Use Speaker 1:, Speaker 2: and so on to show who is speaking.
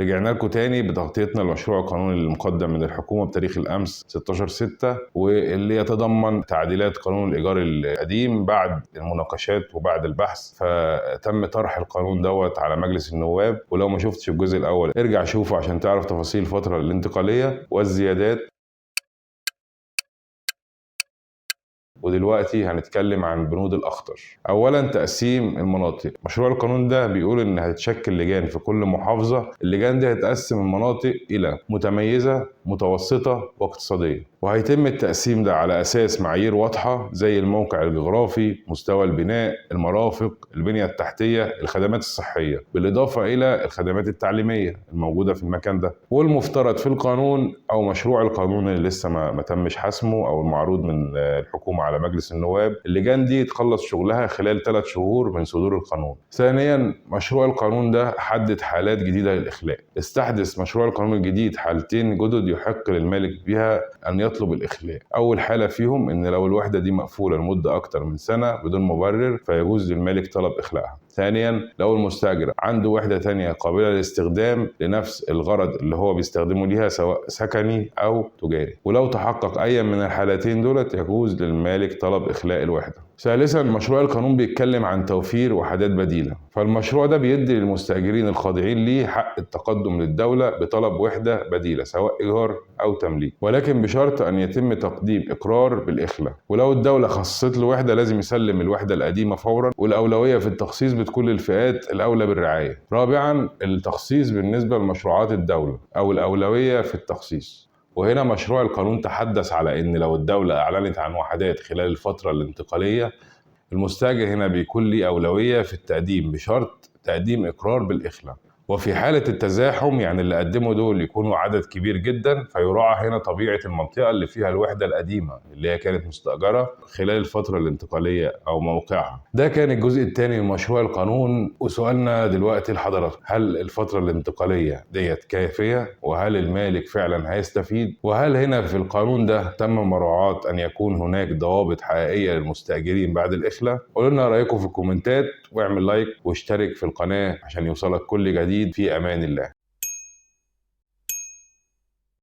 Speaker 1: رجعنا لكم تاني بتغطيتنا لمشروع القانون المقدم من الحكومة بتاريخ الأمس 16/6، واللي يتضمن تعديلات قانون الإيجار القديم بعد المناقشات وبعد البحث. فتم طرح القانون دوت على مجلس النواب، ولو ما شفتش الجزء الأول ارجع شوفه عشان تعرف تفاصيل الفترة الانتقالية والزيادات. ودلوقتي هنتكلم عن البنود الأخطر. أولا تقسيم المناطق. مشروع القانون ده بيقول إن هتتشكل لجان في كل محافظة. اللجان دي هتقسم المناطق إلى متميزة، متوسطة، واقتصادية، وهيتم التقسيم ده على أساس معايير واضحة زي الموقع الجغرافي، مستوى البناء، المرافق، البنية التحتية، الخدمات الصحية، بالإضافة إلى الخدمات التعليمية الموجودة في المكان ده. والمفترض في القانون أو مشروع القانون اللي لسه ما تمش حسمه أو المعروض من الحكومة على مجلس النواب، اللجان دي تخلص شغلها خلال 3 شهور من صدور القانون. ثانيا، مشروع القانون ده حدد حالات جديدة للإخلاء. استحدث مشروع القانون الجديد حالتين جدد يحق للمالك بها أن يطلب الإخلاء. أول حالة فيهم إن لو الوحدة دي مقفولة لمدة أكتر من سنة بدون مبرر فيجوز للمالك طلب إخلاءها. ثانيا، لو المستأجر عنده وحدة تانية قابلة للاستخدام لنفس الغرض اللي هو بيستخدمه ليها سواء سكني أو تجاري، ولو تحقق أي من الحالتين دولت يجوز للمالك طلب إخلاء الوحدة. ثالثا، مشروع القانون بيتكلم عن توفير وحدات بديلة. فالمشروع ده بيدي للمستأجرين الخاضعين ليه حق التقدم للدولة بطلب وحدة بديلة سواء إيجار أو تمليك، ولكن بشرط أن يتم تقديم إقرار بالإخلاء. ولو الدولة خصصت له وحدة لازم يسلم الوحدة القديمة فورا، والأولوية في التخصيص بتكون للفئات الأولى بالرعاية. رابعا، التخصيص بالنسبة لمشروعات الدولة أو الأولوية في التخصيص. وهنا مشروع القانون تحدث على إن لو الدولة أعلنت عن وحدات خلال الفترة الانتقالية، المستأجر هنا بيكون ليه أولوية في التقديم بشرط تقديم إقرار بالإخلاء. وفي حالة التزاحم، يعني اللي قدموا دول يكونوا عدد كبير جدا، فيراعى هنا طبيعة المنطقة اللي فيها الوحدة القديمة اللي هي كانت مستأجرة خلال الفترة الانتقالية أو موقعها. ده كان الجزء الثاني من مشروع القانون. وسؤالنا دلوقتي لحضراتكم، هل الفترة الانتقالية ديت كافية؟ وهل المالك فعلا هيستفيد؟ وهل هنا في القانون ده تم مراعاة أن يكون هناك ضوابط حقيقية للمستأجرين بعد الإخلاء؟ قولوا لنا رأيكم في الكومنتات، واعمل like واشترك في القناة عشان يوصلك كل جديد. في أمان الله.